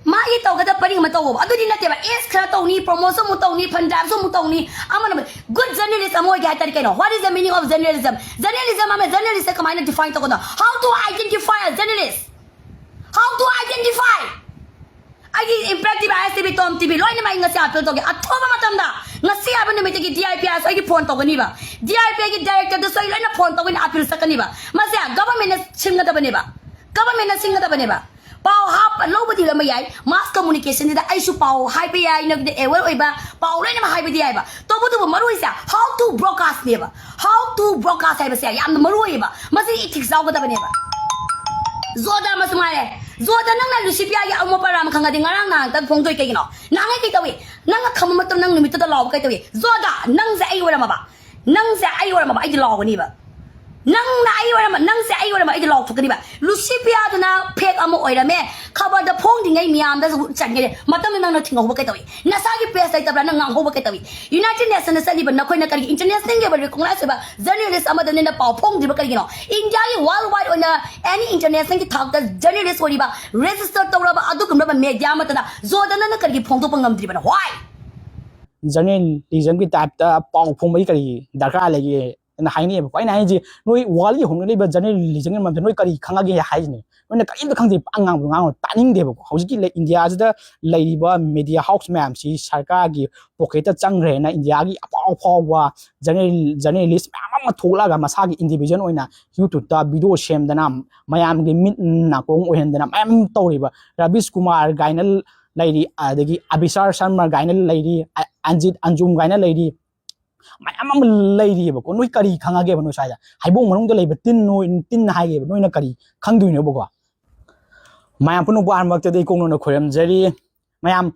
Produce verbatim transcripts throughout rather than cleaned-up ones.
ꯃꯥꯒꯤ ꯇꯧꯒꯗꯕ ꯄꯔꯤꯡ ꯑꯃ ꯇꯧꯕ ꯑꯗꯨꯗꯤ ꯅꯠꯇꯦꯕ꯫ ꯑꯦꯁ ꯈꯔ ꯇꯧꯅꯤ, ꯄ꯭ꯔꯣꯃꯣꯁꯟ ꯑꯃꯨꯛ ꯇꯧꯅꯤ, ꯐꯟ ꯗ꯭ꯔꯥꯏꯚꯁꯨ ꯑꯃꯨꯛ ꯇꯧꯅꯤ, ꯑꯃꯅ꯫ ꯒꯨꯗ ꯖꯔꯅꯦꯂꯤꯁ ꯑꯃ ꯑꯣꯏꯒꯦ ꯍꯥꯏ ꯇꯥꯔꯗꯤ ꯀꯩꯅꯣ? What is the meaning of journalism? Journalism ꯑꯃ, ꯖꯔꯅꯦꯂꯤꯁꯇ ꯀꯃꯥꯏꯅ ꯗꯤꯐꯥꯏꯟ ꯇꯧꯒꯗꯣ? How to identify a journalist? How to identify? ꯑꯩꯒꯤ impact TV, I S TV, Tom TV ꯂꯣꯏꯅꯃꯛ ꯑꯩ ꯉꯁꯤ ꯑꯥꯄꯤꯜ ꯇꯧꯒꯦ꯫ ꯑꯊꯨꯕ ꯃꯇꯝꯗ ꯉꯁꯤ ꯍꯥꯏꯕ ꯅꯨꯃꯤꯠꯇꯒꯤ ꯗꯤ ꯑꯥꯏ ꯄꯤ ꯑꯥꯏꯁꯨ ꯑꯩꯒꯤ ꯐꯣꯟ ꯇꯧꯒꯅꯤꯕ, ꯗꯤ ꯑꯥꯏ ꯄꯤ ꯑꯥꯏꯒꯤ ꯗꯥꯏꯔꯦꯛꯇꯔꯗꯁꯨ ꯑꯩ ꯂꯣꯏꯅ ꯐꯣꯟ ꯇꯧꯒꯅꯤ, ꯑꯥꯄꯤꯜ ꯆꯠꯀꯅꯤꯕ꯫ ꯃꯁꯦ ꯒꯚꯔꯟꯃꯦꯟꯠꯅ ꯁꯤꯟꯒꯗꯕꯅꯦꯕ, ꯒꯚꯔꯟꯃꯦꯟꯠꯅ ꯁꯤꯟꯒꯗꯕꯅꯦꯕ꯫ ꯄꯥꯎ ꯍꯥꯞꯄ ꯂꯧꯕꯗꯤ ꯂꯣꯏꯅꯃꯛ ꯌꯥꯏ, ꯃꯥꯁ ꯀꯝꯃꯨꯅꯤꯀꯦꯁꯟꯁꯤꯗ ꯑꯩꯁꯨ ꯄꯥꯎ ꯍꯥꯏꯕ ꯌꯥꯏ, ꯅꯪꯒꯤꯗ ꯑꯦꯋꯦꯌꯔ ꯑꯣꯏꯕ ꯄꯥꯎ ꯂꯣꯏꯅꯃꯛ ꯍꯥꯏꯕꯗꯤ ꯌꯥꯏꯕ꯫ ꯇꯧꯕꯇꯕꯨ ꯃꯔꯨ ꯑꯣꯏꯁꯦ how to broadcastꯅꯦꯕ꯫ How to broadcast ꯍꯥꯏꯕꯁꯦ ꯌꯥꯝꯅ ꯃꯔꯨ ꯑꯣꯏꯌꯦꯕ꯫ ꯃꯁꯤ ꯏꯊꯤꯛꯁ ꯌꯥꯎꯒꯗꯕꯅꯦꯕ꯫ ꯖꯣꯗ ꯑꯃꯁꯨ ꯉꯥꯏꯔꯦ꯫ ꯖꯣꯗ, ꯅꯪꯅ ꯂꯨꯁꯤꯄꯤꯌꯥꯒꯤ ꯑꯃꯣꯠꯄ ꯔꯥꯝ ꯈꯪꯉꯗꯤ ꯉꯔꯥꯡ ꯅꯍꯥꯟꯇꯪ ꯐꯣꯡꯗꯣꯏ ꯀꯩꯒꯤꯅꯣ? ꯅꯍꯥꯟꯉꯩ ꯀꯩ ꯇꯧꯏ? ꯅꯪꯅ ꯈꯪꯕ ꯃꯇꯝ ꯅꯪ ꯅꯨꯃꯤꯠꯇꯨꯗ ꯂꯥꯎꯕ ꯀꯩ ꯇꯧꯏ? ꯖꯣꯗ, ꯅꯪꯁꯦ ꯑꯩ ꯑꯣꯏꯔꯝꯃꯕ, ꯅꯪꯁꯦ ꯑꯩ ꯑꯣꯏꯔꯝꯃꯕ ꯑꯩꯗꯤ ꯂꯥꯎꯒꯅꯤꯕ꯫ ꯅꯪꯅ ꯑꯩ ꯑꯣꯏꯔꯝꯃ, ꯅꯪꯁꯦ ꯑꯩ ꯑꯣꯏꯔꯝꯃ ꯑꯩꯗꯤ ꯂꯥꯎꯊꯣꯛꯀꯅꯤꯕ꯫ ꯂꯨꯁꯤꯄꯤꯌꯥꯗꯨꯅ ꯐꯦꯛ ꯑꯃ ꯑꯣꯏꯔꯝꯃꯦ꯫ ꯈꯕꯔꯗ ꯐꯣꯡꯗ꯭ꯔꯤꯉꯩ ꯃꯤꯌꯥꯝꯗ ꯆꯟꯒꯅꯤ꯫ ꯃꯇꯝꯗ ꯅꯪꯅ ꯊꯤꯡꯍꯧꯕ ꯀꯩ ꯇꯧꯏ? ꯅꯁꯥꯒꯤ ꯄ꯭ꯔꯦꯁ ꯂꯩꯇꯕ꯭ꯔꯥ? ꯅꯪ ꯉꯥꯡꯍꯧꯕ ꯀꯩ ꯇꯧꯏ? ꯌꯨꯅꯥꯏꯇꯦꯗ ꯅꯦꯁꯟꯗ ꯆꯠꯂꯤꯕ ꯅꯈꯣꯏꯅ ꯀꯔꯤꯒꯤ ꯏꯟꯇꯔꯅꯦꯁꯅꯦꯜꯒꯤ ꯑꯣꯏꯕ ꯔꯤꯀꯣꯛꯅꯥꯏꯁ ꯑꯣꯏꯕ ꯖꯔꯅꯦꯂꯤꯁ ꯑꯃꯗ ꯅꯣꯏꯅ ꯄꯥꯎ ꯐꯣꯡꯗ꯭ꯔꯤꯕ ꯀꯔꯤꯒꯤꯅꯣ? ꯏꯟꯗꯤꯌꯥꯒꯤ ꯋꯥꯔꯜ ꯋꯥꯏꯗ ꯑꯣꯏꯅ ꯑꯦꯅꯤ ꯏꯟꯇꯔꯅꯦꯁꯅꯦꯜꯒꯤ ꯊꯥꯛꯇ ꯖꯔꯅꯦꯂꯤꯁ ꯑꯣꯏꯔꯤꯕ, ꯔꯦꯖꯤꯁꯇꯔ ꯇꯧꯔꯕ ꯑꯗꯨꯒꯨꯝꯂꯕ ꯃꯦꯗꯤꯌꯥ ꯑꯃꯠꯇꯅ ꯖꯣꯗ ꯅꯪꯅ ꯀꯔꯤꯒꯤ ꯐꯣꯡꯗꯣꯛꯄ ꯉꯝꯗ꯭ꯔꯤꯕꯅꯣ? Why? ꯖꯔꯅꯦꯂꯤꯖꯝꯒꯤ ꯇꯥꯏꯞꯇ ꯄꯥꯎ ꯐꯣꯡꯕꯒꯤ ꯀꯔꯤ ꯗꯔꯀꯥꯔ ꯂꯩꯒꯦ? ꯅ ꯍꯥꯏꯅꯩꯌꯦꯕꯀꯣ꯫ ꯑꯩꯅ ꯍꯥꯏꯁꯦ, ꯅꯣꯏ ꯋꯥꯔꯜꯒꯤ ꯍꯧꯅꯔꯤꯕ ꯖꯔꯅꯦꯂꯤꯖꯝꯒꯤ ꯃꯔꯝꯗ ꯅꯣꯏ ꯀꯔꯤ ꯈꯪꯉꯒꯦ ꯍꯥꯏꯁꯤꯅꯦ꯫ ꯅꯣꯏꯅ ꯀꯔꯤꯝꯇ ꯈꯪꯗꯦ, ꯄꯥꯛ ꯉꯥꯡꯕꯗꯣ ꯉꯥꯡꯉꯣ, ꯇꯥꯅꯤꯡꯗꯦꯕꯀꯣ꯫ ꯍꯧꯖꯤꯛꯀꯤ ꯂꯩ-, ꯏꯟꯗꯤꯌꯥꯁꯤꯗ ꯂꯩꯔꯤꯕ ꯃꯦꯗꯤꯌꯥ ꯍꯥꯎꯁ ꯃꯌꯥꯝꯁꯤ ꯁꯔꯀꯥꯔꯒꯤ ꯄꯣꯀꯦꯠꯇ ꯆꯪꯈ꯭ꯔꯦꯅ ꯏꯟꯗꯤꯌꯥꯒꯤ ꯑꯐꯥꯎ ꯑꯐꯥꯎꯕ ꯖꯔꯅꯦꯜ-, ꯖꯔꯅꯦꯂꯤꯁ ꯃꯌꯥꯝ ꯑꯃ ꯊꯣꯛꯂꯛꯑꯒ ꯃꯁꯥꯒꯤ ꯏꯟꯗꯤꯕꯤꯖꯨꯋꯦꯜ ꯑꯣꯏꯅ ꯌꯨꯇ꯭ꯌꯨꯕꯇ ꯚꯤꯗꯤꯑꯣ ꯁꯦꯝꯗꯅ ꯃꯌꯥꯝꯒꯤ ꯃꯤꯠ ꯅꯥꯀꯣꯡ ꯑꯣꯏꯍꯟꯗꯅ ꯃꯌꯥꯝ ꯇꯧꯔꯤꯕ꯫ ꯔꯕꯤꯁ ꯀꯨꯃꯥꯔ ꯀꯥꯏꯅ ꯂꯩꯔꯤ, ꯑꯗꯒꯤ ꯑꯕꯤꯁꯥꯔ ꯁꯔꯃ ꯀꯥꯏꯅ ꯂꯩꯔꯤ, ꯑ-, ꯑꯟꯖꯤꯠ ꯑꯟꯖꯨꯝ ꯀꯥꯏꯅ ꯂꯩꯔꯤ꯫ ꯃꯌꯥꯝ ꯑꯃ ꯂꯩꯔꯤꯑꯕꯀꯣ꯫ ꯅꯣꯏ ꯀꯔꯤ ꯈꯪꯉꯒꯦꯕ? ꯅꯣꯏ ꯁ꯭ꯋꯥꯏꯗ ꯍꯩꯕꯣꯡ ꯃꯅꯨꯡꯗ ꯂꯩꯕ ꯇꯤꯟ, ꯅꯣꯏ ꯇꯤꯟ ꯍꯥꯏꯒꯦꯕ, ꯅꯣꯏꯅ ꯀꯔꯤ ꯈꯪꯗꯣꯏꯅꯣꯕꯀꯣ? ꯃꯌꯥꯝ ꯄꯨꯝꯅꯃꯛꯄꯨ ꯑꯍꯥꯟꯕꯃꯛꯇꯗ ꯏꯀꯣꯛꯅꯅ ꯈꯣꯏꯔꯝꯖꯔꯤ꯫ ꯃꯌꯥꯝ,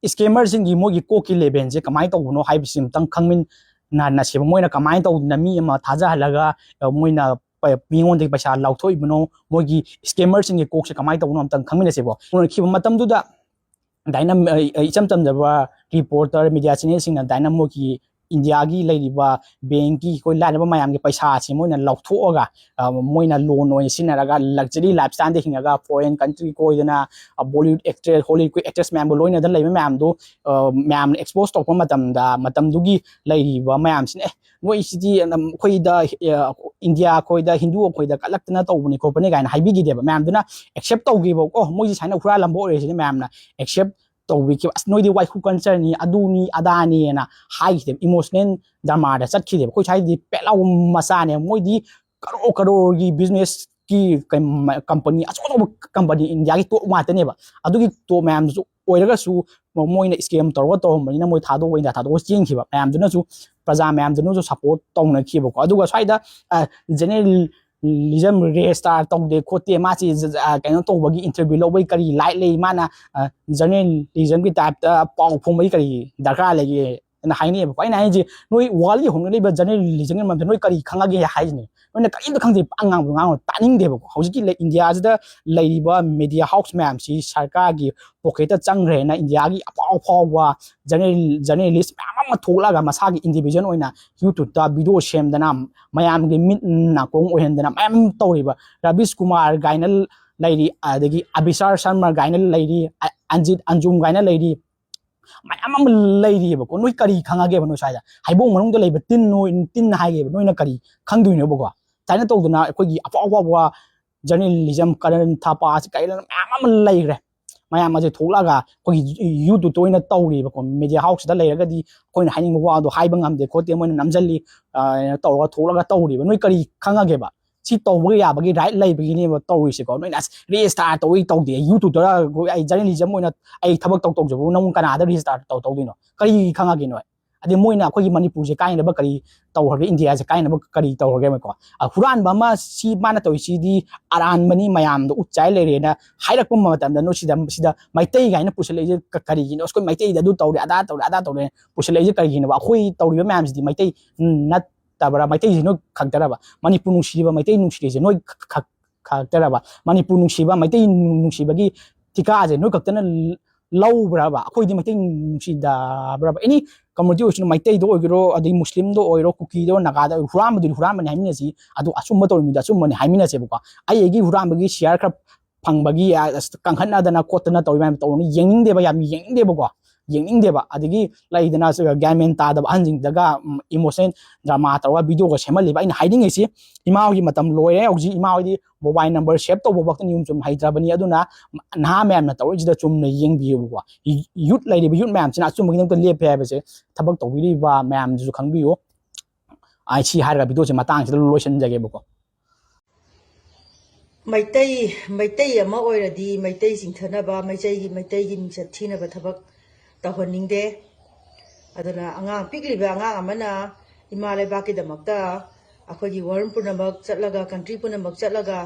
ꯁ꯭ꯀꯦꯃꯔꯁꯤꯡꯒꯤ ꯃꯣꯏꯒꯤ ꯀꯣꯛꯀꯤ ꯂꯦꯚꯦꯜꯁꯦ ꯀꯃꯥꯏꯅ ꯇꯧꯕꯅꯣ ꯍꯥꯏꯕꯁꯤ ꯑꯃꯨꯛꯇꯪ ꯈꯪꯃꯤꯟꯅꯁꯦꯕ꯫ ꯃꯣꯏꯅ ꯀꯃꯥꯏꯅ ꯇꯧꯗꯅ ꯃꯤ ꯑꯃ ꯊꯥꯖꯍꯜꯂꯒ, ꯑ, ꯃꯣꯏꯅ ꯄ-, ꯃꯤꯉꯣꯟꯗꯒꯤ ꯄꯩꯁꯥ ꯂꯧꯊꯣꯛꯏꯕꯅꯣ, ꯃꯣꯏꯒꯤ ꯁ꯭ꯀꯦꯃꯔꯁꯤꯡꯒꯤ ꯀꯣꯛꯁꯦ ꯀꯃꯥꯏꯅ ꯇꯧꯕꯅꯣ ꯑꯝꯇꯪ ꯈꯪꯃꯤꯟꯅꯁꯦꯕꯀꯣ꯫ ꯎꯅꯈꯤꯕ ꯃꯇꯝꯗꯨꯗ ꯑꯗꯥꯏꯅ, ꯑ, ꯏꯆꯝ ꯆꯝꯖꯕ ꯔꯤꯄꯣꯔꯇꯔ, ꯃꯦꯗꯤꯌꯥ ꯆꯦꯅꯦꯜꯁꯤꯡꯅ ꯑꯗꯥꯏꯅ ꯃꯣꯏꯒꯤ ꯏꯟꯗꯤꯌꯥꯒꯤ ꯂꯩꯔꯤꯕ ꯕꯦꯡꯀꯤ ꯑꯩꯈꯣꯏ ꯂꯥꯏꯔꯕ ꯃꯌꯥꯝꯒꯤ ꯄꯩꯁꯥꯁꯤ ꯃꯣꯏꯅ ꯂꯧꯊꯣꯛꯑꯒ, ꯑ, ꯃꯣꯏꯅ ꯂꯣꯟ ꯑꯣꯏꯅ ꯁꯤꯖꯤꯟꯅꯔꯒ ꯂꯛꯖꯔꯤ ꯂꯥꯏꯐ ꯁ꯭ꯇꯥꯏꯜꯗ ꯍꯤꯡꯉꯒ ꯐꯣꯔꯦꯟ ꯀꯟꯇ꯭ꯔꯤ ꯀꯣꯏꯗꯅ, ꯑ, ꯕꯣꯂꯤꯋꯨꯗ ꯑꯦꯛꯇ꯭ꯔꯦꯁ, ꯍꯣꯂꯤꯋꯨꯗꯀꯤ ꯑꯦꯛꯇ꯭ꯔꯦꯁ ꯃꯌꯥꯝꯒ ꯂꯣꯏꯅꯗ ꯂꯩꯕ ꯃꯌꯥꯝꯗꯣ, ꯑ, ꯃꯌꯥꯝꯅ ꯑꯦꯛꯁꯄꯣꯖ ꯇꯧꯔꯛꯄ ꯃꯇꯝꯗ, ꯃꯇꯝꯗꯨꯒꯤ ꯂꯩꯔꯤꯕ ꯃꯌꯥꯝꯁꯤꯅ, "ꯑꯦ, ꯅꯣꯏꯁꯤꯗꯤ, ꯑꯝ, ꯑꯩꯈꯣꯏꯗ, ꯑ, ꯏꯟꯗꯤꯌꯥ ꯑꯩꯈꯣꯏꯗ, ꯍꯤꯟꯗꯨ ꯑꯩꯈꯣꯏꯗ ꯀꯠꯂꯛꯇꯅ ꯇꯧꯕꯅꯤ ꯈꯣꯠꯄꯅꯤ" ꯀꯥꯏꯅ ꯍꯥꯏꯕꯤꯈꯤꯗꯦꯕ꯫ ꯃꯌꯥꯝꯗꯨꯅ ꯑꯦꯛꯁꯦꯞ ꯇꯧꯈꯤꯕ, "ꯑꯣ, ꯃꯣꯏꯁꯤ ꯁꯨꯃꯥꯏꯅ ꯍꯨꯔꯥꯜꯂꯝꯕ ꯑꯣꯏꯔꯦ" ꯁꯤꯅ ꯃꯌꯥꯝꯅ ꯑꯦꯛꯁꯦꯞ ꯇꯧꯕꯤꯈꯤꯕ꯫ "ꯑꯁ, ꯅꯣꯏꯗꯤ ꯋꯥꯏꯈꯨ ꯀꯜꯆꯔꯅꯤ, ꯑꯗꯨꯅꯤ ꯑꯗꯥꯅꯤꯅ" ꯍꯥꯏꯈꯤꯗꯦꯕ꯫ ꯏꯃꯣꯁꯅꯦꯜ ꯗ꯭ꯔꯃꯥꯗ ꯆꯠꯈꯤꯗꯦꯕ꯫ ꯑꯩꯈꯣꯏ ꯁ꯭ꯋꯥꯏꯗꯤ ꯄꯦꯠꯂꯥꯎꯕ ꯃꯆꯥꯅꯦ, ꯃꯣꯏꯗꯤ ꯀꯔꯣꯔ ꯀꯔꯣꯔꯒꯤ ꯕꯤꯖꯤꯅꯦꯁꯀꯤ ꯀꯝꯄꯅꯤ, ꯑꯆꯧ ꯑꯆꯧꯕ ꯀꯝꯄꯅꯤ, ꯏꯟꯗꯤꯌꯥꯒꯤ ꯇꯣꯞ ꯉꯥꯛꯇꯅꯦꯕ꯫ ꯑꯗꯨꯒꯤ ꯇꯣꯞ ꯃꯌꯥꯝꯗꯨꯁꯨ ꯑꯣꯏꯔꯒꯁꯨ ꯃꯣꯏꯅ ꯁ꯭ꯀꯦꯝ ꯇꯧꯔꯒ ꯇꯧꯔꯝꯕꯅꯤꯅ ꯃꯣꯏ ꯊꯥꯗꯣꯛꯑꯒ ꯏꯟꯗꯤꯌꯥ ꯊꯥꯗꯣꯛꯑꯒ ꯆꯦꯟꯈꯤꯕ ꯃꯌꯥꯝꯗꯨꯅꯁꯨ, ꯄ꯭ꯔꯖꯥ ꯃꯌꯥꯝꯗꯨꯅꯁꯨ ꯁꯞꯄꯣꯔꯠ ꯇꯧꯅꯈꯤꯕꯀꯣ꯫ ꯑꯗꯨꯒ ꯁ꯭ꯋꯥꯏꯗ, ꯑ, ꯖꯔꯅꯦꯂꯤꯖꯝ ꯔꯦꯖꯤꯁꯇꯥꯔ ꯇꯧꯗꯦ ꯈꯣꯠꯇꯦ, ꯃꯥꯁꯤ ꯖ-, ꯖ-, ꯑ, ꯀꯩꯅꯣ ꯇꯧꯕꯒꯤ, ꯏꯟꯇꯔꯚ꯭ꯌꯨ ꯂꯧꯕꯒꯤ ꯀꯔꯤ ꯂꯥꯏꯠ ꯂꯩ, ꯃꯥꯅ, ꯑ, ꯖꯔꯅꯦꯂꯤꯖꯝꯒꯤ ꯇꯥꯏꯞꯇ ꯄꯥꯎ ꯐꯣꯡꯕꯒꯤ ꯀꯔꯤ ꯗꯔꯀꯥꯔ ꯂꯩꯒꯦ? ꯅ ꯍꯥꯏꯅꯩꯌꯦꯕꯀꯣ꯫ ꯑꯩꯅ ꯍꯥꯏꯁꯦ, ꯅꯣꯏ ꯋꯥꯔꯜꯒꯤ ꯍꯧꯅꯔꯤꯕ ꯖꯔꯅꯦꯂꯤꯖꯝꯒꯤ ꯃꯔꯝꯗ ꯅꯣꯏ ꯀꯔꯤ ꯈꯪꯉꯒꯦ ꯍꯥꯏꯁꯤꯅꯦ꯫ ꯅꯣꯏꯅ ꯀꯔꯤꯝꯇ ꯈꯪꯗꯦ, ꯄꯥꯛ ꯉꯥꯡꯕ ꯉꯥꯡꯕ ꯇꯥꯅꯤꯡꯗꯦꯕꯀꯣ꯫ ꯍꯧꯖꯤꯛꯀꯤ ꯂꯩ-, ꯏꯟꯗꯤꯌꯥꯁꯤꯗ ꯂꯩꯔꯤꯕ ꯃꯦꯗꯤꯌꯥ ꯍꯥꯎꯁ ꯃꯌꯥꯝꯁꯤ ꯁꯔꯀꯥꯔꯒꯤ ꯄꯣꯀꯦꯠꯇ ꯆꯪꯈ꯭ꯔꯦꯅ ꯏꯟꯗꯤꯌꯥꯒꯤ ꯑꯐꯥꯎ ꯑꯐꯥꯎꯕ ꯖꯔꯅꯦꯂꯤꯁ ꯃꯌꯥꯝ ꯑꯃ ꯊꯣꯛꯂꯛꯑꯒ ꯃꯁꯥꯒꯤ ꯏꯟꯗꯤꯕꯤꯖꯨꯋꯦꯜ ꯑꯣꯏꯅ ꯌꯨꯇ꯭ꯌꯨꯕꯇ ꯚꯤꯗꯤꯑꯣ ꯁꯦꯝꯗꯅ ꯃꯌꯥꯝꯒꯤ ꯃꯤꯠ ꯅꯥꯀꯣꯡ ꯑꯣꯏꯍꯟꯗꯅ ꯃꯌꯥꯝ ꯇꯧꯔꯤꯕ ꯔꯕꯤꯁ ꯀꯨꯃꯥꯔ ꯀꯥꯏꯅ ꯂꯩꯔꯤ, ꯑꯗꯒꯤ ꯑꯕꯤꯁꯥꯔ ꯁꯔꯃ ꯀꯥꯏꯅ ꯂꯩꯔꯤ, ꯑ-, ꯑꯟꯖꯤꯠ ꯑꯟꯖꯨꯝ ꯀꯥꯏꯅ ꯂꯩꯔꯤ, ꯃꯌꯥꯝ ꯑꯃ ꯂꯩꯔꯤꯑꯕꯀꯣ꯫ ꯅꯣꯏ ꯀꯔꯤ ꯈꯪꯉꯒꯦꯕ? ꯅꯣꯏ ꯁ꯭ꯋꯥꯏꯗ ꯍꯩꯕꯣꯡ ꯃꯅꯨꯡꯗ ꯂꯩꯕ ꯇꯤꯟ, ꯅꯣꯏ ꯇꯤꯟ ꯍꯥꯏꯒꯦꯕ, ꯅꯣꯏꯅ ꯀꯔꯤ ꯈꯪꯗꯣꯏꯅꯣꯕꯀꯣ? ꯁꯨꯃꯥꯏꯅ ꯇꯧꯗꯅ ꯑꯩꯈꯣꯏꯒꯤ ꯑꯐꯥꯎ ꯑꯐꯥꯎꯕ ꯖꯔꯅꯦꯂꯤꯖꯝ, ꯀꯔꯟ ꯊꯥꯄꯥꯁꯤ ꯀꯩꯅꯣ ꯃꯌꯥꯝ ꯑꯃ ꯂꯩꯈ꯭ꯔꯦ꯫ ꯃꯌꯥꯝ ꯑꯁꯦ ꯊꯣꯛꯂꯛꯑꯒ ꯑꯩꯈꯣꯏꯒꯤ ꯌꯨꯇ꯭ꯌꯨꯕꯇ ꯑꯣꯏꯅ ꯇꯧꯔꯤꯕꯀꯣ꯫ ꯃꯦꯗꯤꯌꯥ ꯍꯥꯎꯁꯁꯤꯗ ꯂꯩꯔꯒꯗꯤ ꯑꯩꯈꯣꯏꯅ ꯍꯥꯏꯅꯤꯡꯕ ꯋꯥꯗꯣ ꯍꯥꯏꯕ ꯉꯝꯗꯦ ꯈꯣꯠꯇꯦ, ꯃꯣꯏꯅ ꯅꯝꯁꯤꯜꯂꯤ, ꯑ, ꯇꯧꯔꯒ ꯊꯣꯛꯂꯒ ꯇꯧꯔꯤꯕ꯫ ꯅꯣꯏ ꯀꯔꯤ ꯈꯪꯉꯒꯦꯕ? ꯁꯤ ꯇꯧꯕ ꯌꯥꯕꯒꯤ ꯔꯥꯏꯠ ꯂꯩꯕꯒꯤꯅꯦꯕ ꯇꯧꯔꯤꯁꯦꯀꯣ꯫ ꯅꯣꯏꯅ, "ꯑꯁ, ꯔꯦꯖꯤꯁꯇꯥꯔ ꯇꯧꯏ ꯇꯧꯗꯦ, ꯌꯨꯇ꯭ꯌꯨꯕꯇ ꯑꯩ ꯖꯔꯅꯦꯂꯤꯖꯝ ꯑꯣꯏꯅ ꯑꯩ ꯊꯕꯛ ꯇꯧ ꯇꯧꯖꯕꯕꯨ ꯅꯪ ꯀꯅꯥꯗ ꯔꯦꯖꯤꯁꯇꯥꯔ ꯇꯧ ꯇꯧꯗꯣꯏꯅꯣ? ꯀꯔꯤ ꯈꯪꯉꯒꯦ ꯅꯣꯏ?" ꯑꯗꯩ ꯃꯣꯏꯅ ꯑꯩꯈꯣꯏꯒꯤ ꯃꯅꯤꯄꯨꯔꯁꯦ ꯀꯥꯏꯅꯕ ꯀꯔꯤ ꯇꯧꯈ꯭ꯔꯒꯦ, ꯏꯟꯗꯤꯌꯥꯁꯦ ꯀꯥꯏꯅꯕ ꯀꯔꯤ ꯇꯧꯈ꯭ꯔꯒꯦꯕꯀꯣ? ꯑ, ꯍꯨꯔꯥꯟꯕ ꯑꯃ ꯁꯤ ꯃꯥꯅ ꯇꯧꯔꯤꯁꯤꯗꯤ ꯑꯔꯥꯟꯕꯅꯤ, ꯃꯌꯥꯝꯗ ꯎꯠ ꯆꯥꯏ ꯂꯩꯔꯦꯅ ꯍꯥꯏꯔꯛꯄ ꯃꯇꯝꯗ ꯅꯣꯏ ꯁꯤꯗ, ꯁꯤꯗ ꯃꯩꯇꯩ ꯀꯥꯏꯅ ꯄꯨꯁꯜꯂꯛꯏꯁꯦ ꯀ-, ꯀꯔꯤꯒꯤꯅꯣ? ꯑꯁ, ꯑꯩꯈꯣꯏ ꯃꯩꯇꯩꯗ ꯑꯗꯨ ꯇꯧꯔꯦ, ꯑꯗꯥ ꯇꯧꯔꯦ, ꯑꯗꯥ ꯇꯧꯔꯦ ꯄꯨꯁꯜꯂꯛꯏꯁꯦ ꯀꯔꯤꯒꯤꯅꯣꯕ? ꯑꯩꯈꯣꯏ ꯇꯧꯔꯤꯕ ꯃꯌꯥꯝꯁꯤꯗꯤ ꯃꯩꯇꯩ ꯅꯠꯇꯕ꯭ꯔꯥ? ꯃꯩꯇꯩꯁꯤ ꯅꯣꯏ ꯈꯛꯇꯔꯕ? ꯃꯅꯤꯄꯨꯔ ꯅꯨꯡꯁꯤꯔꯤꯕ ꯃꯩꯇꯩ ꯅꯨꯡꯁꯤꯔꯤꯁꯦ ꯅꯣꯏ ꯈ-, ꯈ-, ꯈꯛꯇꯔꯕ? ꯃꯅꯤꯄꯨꯔ ꯅꯨꯡꯁꯤꯕ, ꯃꯩꯇꯩ ꯅꯨꯡꯁꯤꯕꯒꯤ ꯊꯤꯀꯥꯁꯦ ꯅꯣꯏ ꯈꯛꯇꯅ ꯂ-, ꯂꯧꯕ꯭ꯔꯕ? ꯑꯩꯈꯣꯏꯗꯤ ꯃꯩꯇꯩ ꯅꯨꯡꯁꯤꯗꯕ꯭ꯔꯕ? ꯑꯦꯅꯤ ꯀꯝꯃ꯭ꯌꯨꯅꯤꯇꯤ ꯑꯣꯏꯁꯅꯨ, ꯃꯩꯇꯩꯗ ꯑꯣꯏꯒꯦꯔꯣ, ꯑꯗꯩ ꯃꯨꯁꯂꯤꯝꯗ ꯑꯣꯏꯔꯣ, ꯀꯨꯀꯤꯗ ꯑꯣꯏꯔꯣ, ꯅꯥꯒꯥꯗ ꯑꯣꯏꯔꯣ, ꯍꯨꯔꯥꯟꯕꯗꯨꯗꯤ ꯍꯨꯔꯥꯟꯕꯅꯤ ꯍꯥꯏꯃꯤꯟꯅꯁꯤ, ꯑꯗꯨ ꯑꯆꯨꯝꯕ ꯇꯧꯔꯤꯃꯤꯗꯣ ꯑꯆꯨꯝꯕꯅꯤ ꯍꯥꯏꯃꯤꯟꯅꯁꯦꯕꯀꯣ꯫ ꯑꯩ ꯑꯩꯒꯤ ꯍꯨꯔꯥꯟꯕꯒꯤ ꯁꯤꯌꯥꯔ ꯈꯔ ꯐꯪꯕꯒꯤ, ꯑ, ꯑꯁ, ꯀꯪꯈꯠꯅꯗꯅ ꯈꯣꯠꯇꯅ ꯇꯧꯔꯤ ꯃꯌꯥꯝ ꯇꯧꯔꯅꯤ, ꯌꯦꯡꯅꯤꯡꯗꯦꯕ, ꯌꯥꯝ ꯌꯦꯡꯅꯤꯡꯗꯦꯕꯀꯣ꯫ ꯌꯦꯡꯅꯤꯡꯗꯦꯕ꯫ ꯑꯗꯒꯤ ꯂꯩꯗꯅ, ꯁ-, ꯒ꯭ꯌꯥꯟ ꯃꯦꯟ ꯇꯥꯗꯕ ꯑꯍꯟꯁꯤꯡꯗꯒ, ꯎꯝ, ꯏꯃꯣꯁꯅꯦꯜ ꯗ꯭ꯔꯃꯥ ꯇꯧꯔꯒ ꯚꯤꯗꯤꯑꯣꯒ ꯁꯦꯝꯍꯜꯂꯤꯕ꯫ ꯑꯩꯅ ꯍꯥꯏꯅꯤꯡꯉꯤꯁꯤ, ꯏꯃꯥ ꯍꯣꯏꯒꯤ ꯃꯇꯝ ꯂꯣꯏꯔꯦ ꯍꯧꯖꯤꯛ꯫ ꯏꯃꯥ ꯍꯣꯏꯗꯤ ꯃꯣꯕꯥꯏꯜ ꯅꯝꯕꯔ ꯁꯦꯞ ꯇꯧꯕ ꯐꯥꯎꯗ ꯅꯤꯌꯣꯝ ꯆꯨꯝ ꯍꯩꯇ꯭ꯔꯕꯅꯤ꯫ ꯑꯗꯨꯅ ꯅꯍꯥ ꯃꯌꯥꯝꯅ ꯇꯧꯔꯛꯏꯁꯤꯗ ꯆꯨꯝꯅ ꯌꯦꯡꯕꯤꯌꯨꯕꯀꯣ꯫ ꯌꯨꯠ ꯂꯩꯔꯤꯕ ꯌꯨꯠ ꯃꯌꯥꯝꯁꯤꯅ ꯑꯆꯨꯝꯕꯒꯤꯗꯃꯛꯇ ꯂꯦꯞꯄꯦ ꯍꯥꯏꯕꯁꯦ ꯊꯕꯛ ꯇꯧꯕꯤꯔꯤꯕ ꯃꯌꯥꯝꯗꯨꯁꯨ ꯈꯪꯕꯤꯌꯨ꯫ ꯑꯩ ꯁꯤ ꯍꯥꯏꯔꯒ ꯚꯤꯗꯤꯑꯣꯁꯦ ꯃꯇꯥꯡꯁꯤꯗ ꯂꯣꯏꯁꯤꯟꯖꯒꯦꯕꯀꯣ꯫ ꯃꯩꯇꯩ, ꯃꯩꯇꯩ ꯑꯃ ꯑꯣꯏꯔꯗꯤ ꯃꯩꯇꯩ ꯆꯤꯡꯊꯅꯕ, ꯃꯩꯇꯩꯒꯤ, ꯃꯩꯇꯩꯒꯤ ꯃꯤꯡꯆꯠ ꯊꯤꯅꯕ ꯊꯕꯛ ꯇꯧꯍꯟꯅꯤꯡꯗꯦ꯫ ꯑꯗꯨꯅ ꯑꯉꯥꯡ, ꯄꯤꯛꯂꯤꯕ ꯑꯉꯥꯡ ꯑꯃꯅ ꯏꯃꯥ ꯂꯩꯕꯥꯛꯀꯤꯗꯃꯛꯇ ꯑꯩꯈꯣꯏꯒꯤ ꯋꯥꯔꯜ ꯄꯨꯝꯅꯃꯛ ꯆꯠꯂꯒ, ꯀꯟꯇ꯭ꯔꯤ ꯄꯨꯝꯅꯃꯛ ꯆꯠꯂꯒ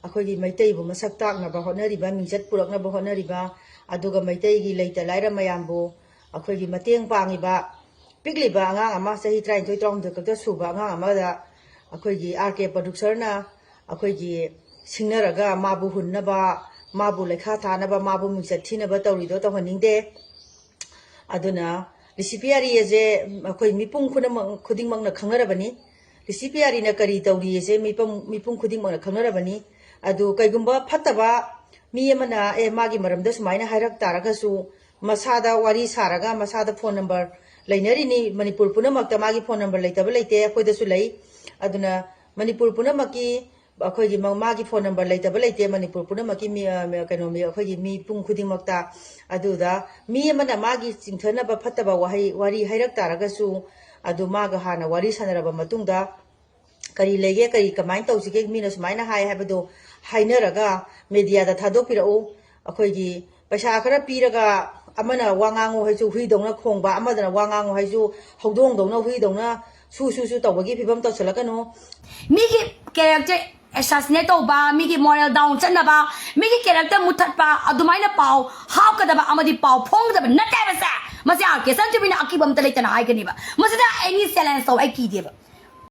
ꯑꯩꯈꯣꯏꯒꯤ ꯃꯩꯇꯩꯕꯨ ꯃꯁꯛ ꯇꯥꯛꯅꯕ ꯍꯣꯠꯅꯔꯤꯕ, ꯃꯤꯡꯆꯠ ꯄꯨꯔꯛꯅꯕ ꯍꯣꯠꯅꯔꯤꯕ, ꯑꯗꯨꯒ ꯃꯩꯇꯩꯒꯤ ꯂꯩꯇ ꯂꯥꯏꯔ ꯃꯌꯥꯝꯕꯨ ꯑꯩꯈꯣꯏꯒꯤ ꯃꯇꯦꯡ ꯄꯥꯡꯉꯤꯕ ꯄꯤꯛꯂꯤꯕ ꯑꯉꯥꯡ ꯑꯃ, ꯆꯍꯤ ꯇꯔꯥꯅꯤꯊꯣꯏ, ꯇꯔꯥꯍꯨꯝꯗꯣꯏ ꯈꯛꯇ ꯁꯨꯕ ꯑꯉꯥꯡ ꯑꯃꯗ ꯑꯩꯈꯣꯏꯒꯤ ꯑꯥꯔ ꯀꯦ ꯄ꯭ꯔꯗ꯭ꯌꯨꯁꯔꯅ ꯑꯩꯈꯣꯏꯒꯤ ꯁꯤꯡꯅꯔꯒ ꯃꯥꯕꯨ ꯍꯨꯟꯅꯕ, ꯃꯥꯕꯨ ꯂꯩꯈꯥ ꯊꯥꯅꯕ, ꯃꯥꯕꯨ ꯃꯤꯡꯆꯠ ꯊꯤꯅꯕ ꯇꯧꯔꯤꯗꯣ ꯇꯧꯍꯟꯅꯤꯡꯗꯦ꯫ ꯑꯗꯨꯅ ꯔꯤꯁꯤꯄꯤꯌꯥꯔꯤ ꯑꯁꯦ ꯑꯩꯈꯣꯏ ꯃꯤꯄꯨꯝ ꯈꯨꯗꯤꯡꯃꯛ, ꯈꯨꯗꯤꯡꯃꯛꯅ ꯈꯪꯅꯔꯕꯅꯤ꯫ ꯔꯤꯁꯤꯄꯤꯌꯥꯔꯤꯅ ꯀꯔꯤ ꯇꯧꯔꯤ ꯑꯁꯦ ꯃꯤꯄꯨꯝ, ꯃꯤꯄꯨꯝ ꯈꯨꯗꯤꯡꯃꯛꯅ ꯈꯪꯅꯔꯕꯅꯤ꯫ ꯑꯗꯨ ꯀꯩꯒꯨꯝꯕ ꯐꯠꯇꯕ ꯃꯤ ꯑꯃꯅ, "ꯑꯦ, ꯃꯥꯒꯤ ꯃꯔꯝꯗ ꯁꯨꯃꯥꯏꯅ ꯍꯥꯏꯔꯛ ꯇꯥꯔꯒꯁꯨ", ꯃꯁꯥꯗ ꯋꯥꯔꯤ ꯁꯥꯔꯒ, ꯃꯁꯥꯗ ꯐꯣꯟ ꯅꯝꯕꯔ ꯂꯩꯅꯔꯤꯅꯤ꯫ ꯃꯅꯤꯄꯨꯔ ꯄꯨꯝꯅꯃꯛꯇ ꯃꯥꯒꯤ ꯐꯣꯟ ꯅꯝꯕꯔ ꯂꯩꯇꯕ ꯂꯩꯇꯦ, ꯑꯩꯈꯣꯏꯗꯁꯨ ꯂꯩ꯫ ꯑꯗꯨꯅ ꯃꯅꯤꯄꯨꯔ ꯄꯨꯝꯅꯃꯛꯀꯤ ꯑꯩꯈꯣꯏꯒꯤ ꯃ-, ꯃꯥꯒꯤ ꯐꯣꯟ ꯅꯝꯕꯔ ꯂꯩꯇꯕ ꯂꯩꯇꯦ ꯃꯅꯤꯄꯨꯔ ꯄꯨꯝꯅꯃꯛꯀꯤ ꯃꯤ, ꯑ, ꯀꯩꯅꯣ, ꯃꯤ, ꯑꯩꯈꯣꯏꯒꯤ ꯃꯤꯄꯨꯝ ꯈꯨꯗꯤꯡꯃꯛꯇ꯫ ꯑꯗꯨꯗ ꯃꯤ ꯑꯃꯅ ꯃꯥꯒꯤ ꯆꯤꯡꯊꯅꯕ ꯐꯠꯇꯕ ꯋꯥꯍꯩ, ꯋꯥꯔꯤ ꯍꯥꯏꯔꯛ ꯇꯥꯔꯒꯁꯨ, ꯑꯗꯨ ꯃꯥꯒ ꯍꯥꯟꯅ ꯋꯥꯔꯤ ꯁꯥꯟꯅꯔꯕ ꯃꯇꯨꯡꯗ, ꯀꯔꯤ ꯂꯩꯒꯦ, ꯀꯔꯤ ꯀꯃꯥꯏꯅ ꯇꯧꯁꯤꯒꯦ, ꯃꯤꯅ ꯁꯨꯃꯥꯏꯅ ꯍꯥꯏ ꯍꯥꯏꯕꯗꯣ ꯍꯥꯏꯅꯔꯒ ꯃꯦꯗꯤꯌꯥꯗ ꯊꯥꯗꯣꯛꯄꯤꯔꯛꯎ꯫ ꯑꯩꯈꯣꯏꯒꯤ ꯄꯩꯁꯥ ꯈꯔ ꯄꯤꯔꯒ ꯑꯃꯅ ꯋꯥ ꯉꯥꯡꯉꯨ ꯍꯥꯏꯁꯨ ꯍꯨꯏꯗꯧꯅ ꯈꯣꯡꯕ, ꯑꯃꯗꯅ ꯋꯥ ꯉꯥꯡꯉꯨ ꯍꯥꯏꯁꯨ ꯍꯧꯗꯣꯡꯗꯧꯅ, ꯍꯨꯏꯗꯧꯅ ꯁꯨ ꯁꯨ ꯁꯨ ꯇꯧꯕꯒꯤ ꯐꯤꯕꯝ ꯇꯧꯁꯤꯜꯂꯛꯀꯅꯨ꯫ ꯃꯤꯒꯤ character assassinate ꯇꯧꯕ, ꯃꯤꯒꯤ moral down ꯆꯠꯅꯕ, ꯃꯤꯒꯤ character ꯃꯨꯠꯊꯠꯄ, ꯑꯗꯨꯃꯥꯏꯅ ꯄꯥꯎ ꯍꯥꯞꯀꯗꯕ ꯑꯃꯗꯤ ꯄꯥꯎ ꯐꯣꯡꯒꯗꯕ ꯅꯠꯇꯦ ꯍꯥꯏꯕꯁꯦ꯫ ꯃꯁꯤ ꯑꯥꯔ ꯀꯦ ꯁꯟꯇꯨꯕꯤꯅ ꯑꯀꯤꯕ ꯑꯝꯇ ꯂꯩꯇꯅ ꯍꯥꯏꯒꯅꯤꯕ꯫ ꯃꯁꯤꯗ any challenge ꯇꯧ ꯑꯩ ꯀꯤꯗꯦꯕ꯫